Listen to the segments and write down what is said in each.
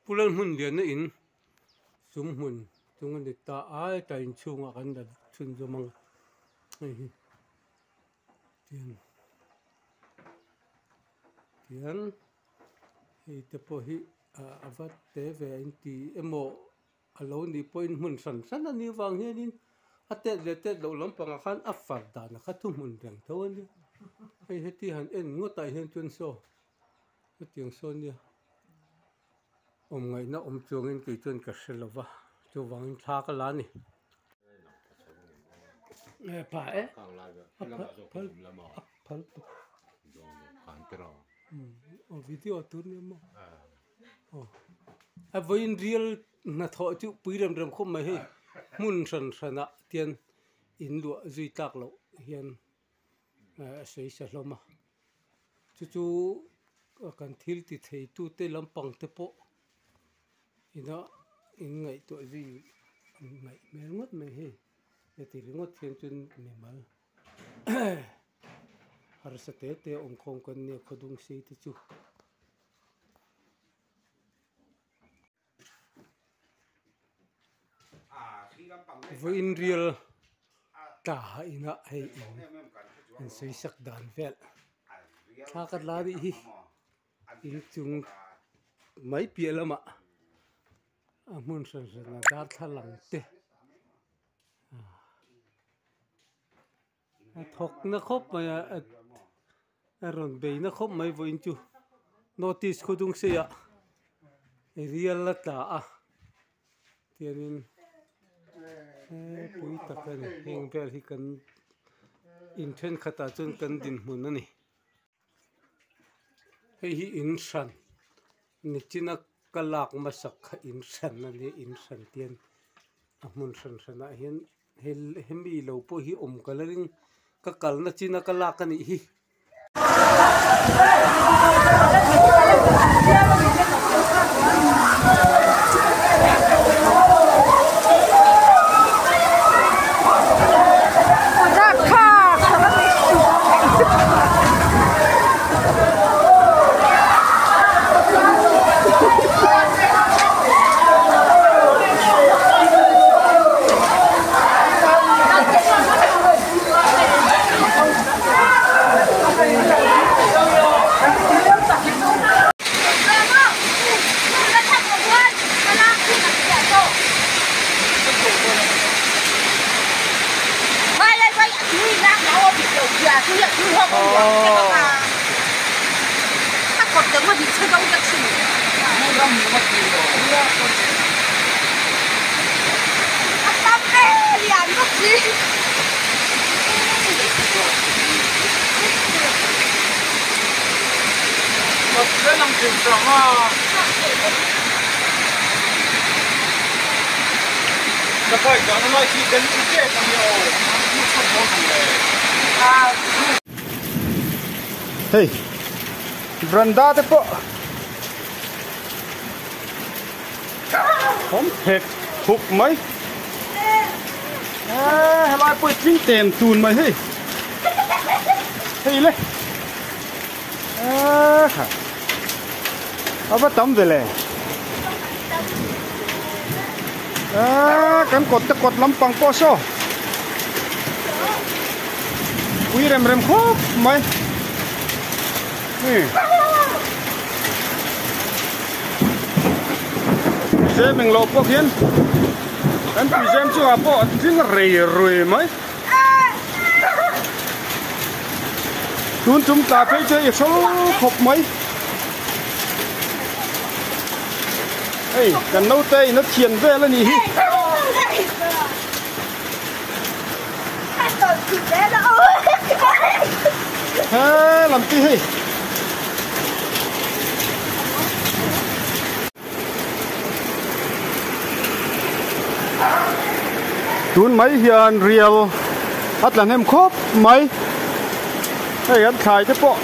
Pu Lalhmunliana in chung hmun chung a ni ta a heta inchhungah kan la chhunzawm ang hei hi tiang tiang hei te pawh hi ah a va te ve a inti emaw a lo nih pawhin hmun hran hran a nih vang hianin a tet leh tet loh lampangah khan a far dan a kha thuhmun reng tho a nia hei heti han en ngawt ah hian chuan saw hetiang sawn nia awm ngaihna awm chuangin kei chuan ka hre lo va chuvangin thla ka la a ni pa e a phal a phal aw video tur nia maw. A vawiin rial hnathawh chu pui rem rem khawp mai hei hmun hran hranah tian in luah zui tlak loh hian a sawi sa hlawm a chu chu kan thil ti thei tute lampang te pawh ina in ngaihtuah zui ngaih hmel ngawt mai hei heti ringawt hian chuan mimal harsa te te awmkhawm kan nia khawdung sei te chu. Vawiin rial tla inah hei in an sawi sak dan vel thla ka la nih hi inchung mai piah lamah a hmun hran hran a darthlalang te a thawk na khawp mai a a rawn bei na khawp mai vawiin chu notice khaw dung seiah rial a tla a tiangin he pui tak a ni heng vel hi kan in thenkhatah chuan kan dinhmun a ni hei hi in hran nichina ka lak hmasak kha in hran a nia in hran tian a hmun hran hranah hian. Hemi lo pawh hi awm ka la ring ka kalna chin a ka lak a nih hi. Hei veranda te pawh awm phek phuk mai eee helai pawh hi tling tem tun mai hei hei le eee kha a va tam ve le eee kan kawt te kawt lampang pawh saw pui rem rem khawp mai Zem englo pawh khian kan tui zem chungah pawh a tling rei rui mai. Tun tum tla phei chu i hrawl khawp mai. Hei kan naute in a thian vel a nih hi. He lam te hei. Tun mai hian rial a tla hnem khawp mai. Hei an thlai te pawh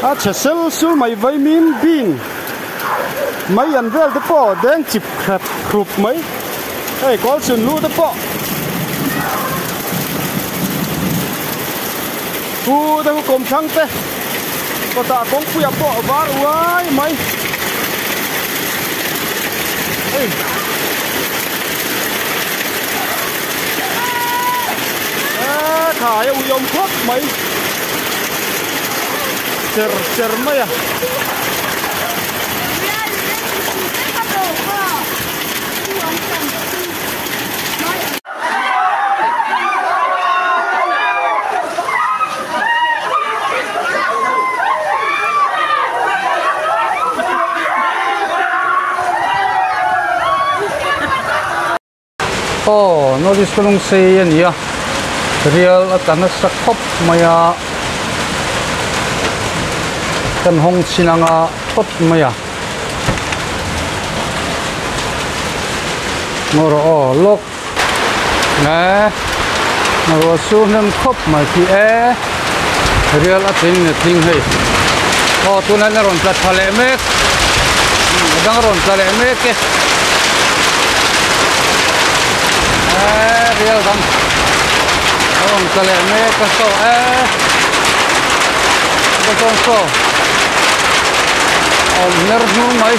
a chhe sel sul mai vaimim bean mai an vel te pawh deng chip hrep hrup mai. Hei kawl chhun lu te pawh pu te hu kawm thlang te kawtah kawngpuiah pawh a var uai mai. Hei. A khai a ui awm khawp mai. Cher cher mai a. Aw North East Kalung sei a ni a rial a tla nasa khawp mai a kan hawng chhin anga phawt mai a. Ngaw rawh aw lawk e ruah sur hnem khawp mai khi e rial a tling a tling hei aw tunah hian a rawn tla tha leh mek a dang a rawn tla leh mek e e rial dang a rawn tla leh mek a saw e ka zawn saw. Awm hner hnur mai.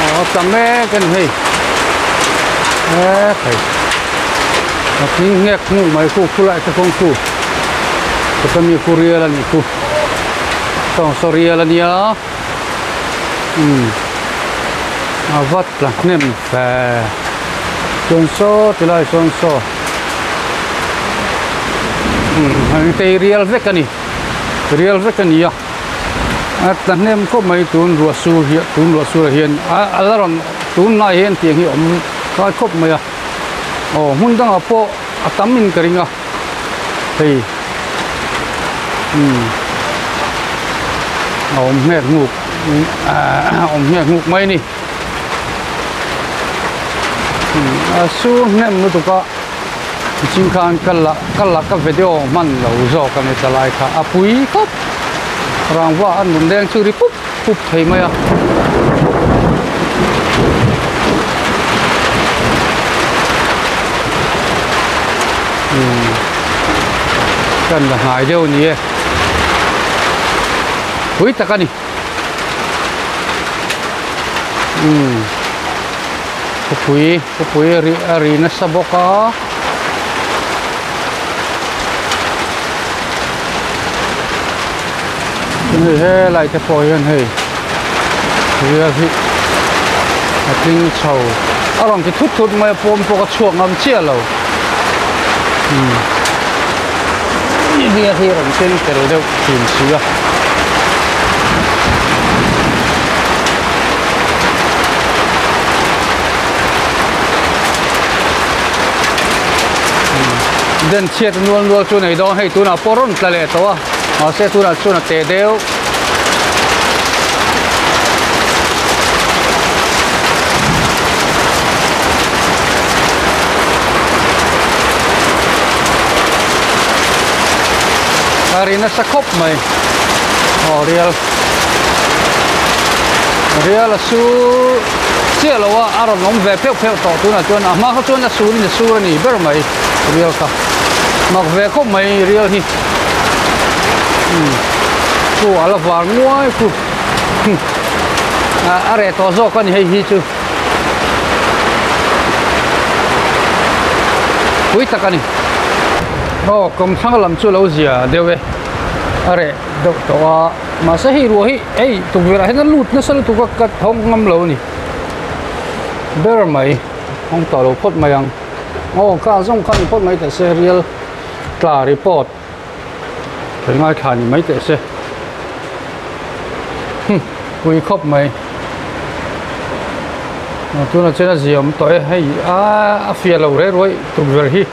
Aw a tla mek a ni hei. E khai. A tling nghek hmuh mai khu khu lai te kawng khu. Kawta mi khu rial a nih khu. Sawng saw rial a nia. Umm. A va tla hnem fe. Chuan saw tilai sawn saw. Umm tei rial vek a ni rial vek a ni a a tla hnem khawp mai tun ruah sur hi tun ruah surah hian a la rawn tunlai hian tiang hi a awm kai khawp mai a aw hmun dangah pawh a tam in ka ring a hei umm a awm nghek nghuk a awm nghek nghuk mai a ni. A sur hnem lutuk a ching khan ka la ka la ka video hman lo zawk a ni ta lai kha a pui khawp rangva a nun leng chu ri pup pup thei mai a. Kan la hnai deuh a ni e pui tak a ni. Umm khawpui khawpui a ri a ri nasa bawk a chuan hei helai te pawh hian hei rial hi a tling chho a rawn ti thut thut mai a pawm pawh ka chhuak ngam chiah lo umm rial hi a rawn keng tel deuh thin si a. Den chhiat nual nual chu nei dawn hei tunah pawh rawn tla leh tawh a mahse tunah chuan a teh deuh. A ri nasa khawp mai aw rial rial a sur chiah lo a a rawn awm ve pheuh pheuh tawh tunah chuan a hma kha chuan a sur in a sur a ni ber mai rial kha mak ve khawp mai rial hi umm chu a la var nguai chu a reh tawh zawk a ni hei hi chu pui tak a ni. Aw kawmthlang lam chu lo zia deuh e a reh deuh tawh a mahse hei ruah hi hei tukverh ah hian a lut nasa lutuk a ka thawng ngam lo a ni ber mai thawng tawh lo phawt mai ang aw ka zawng kha ni phawt mai teh se rial tla report kan ngaithla ni mai teh se hmm pui khawp mai tunah chuan a ziaawm tawh e hei a a fiah lo reh ruai tukverh hi.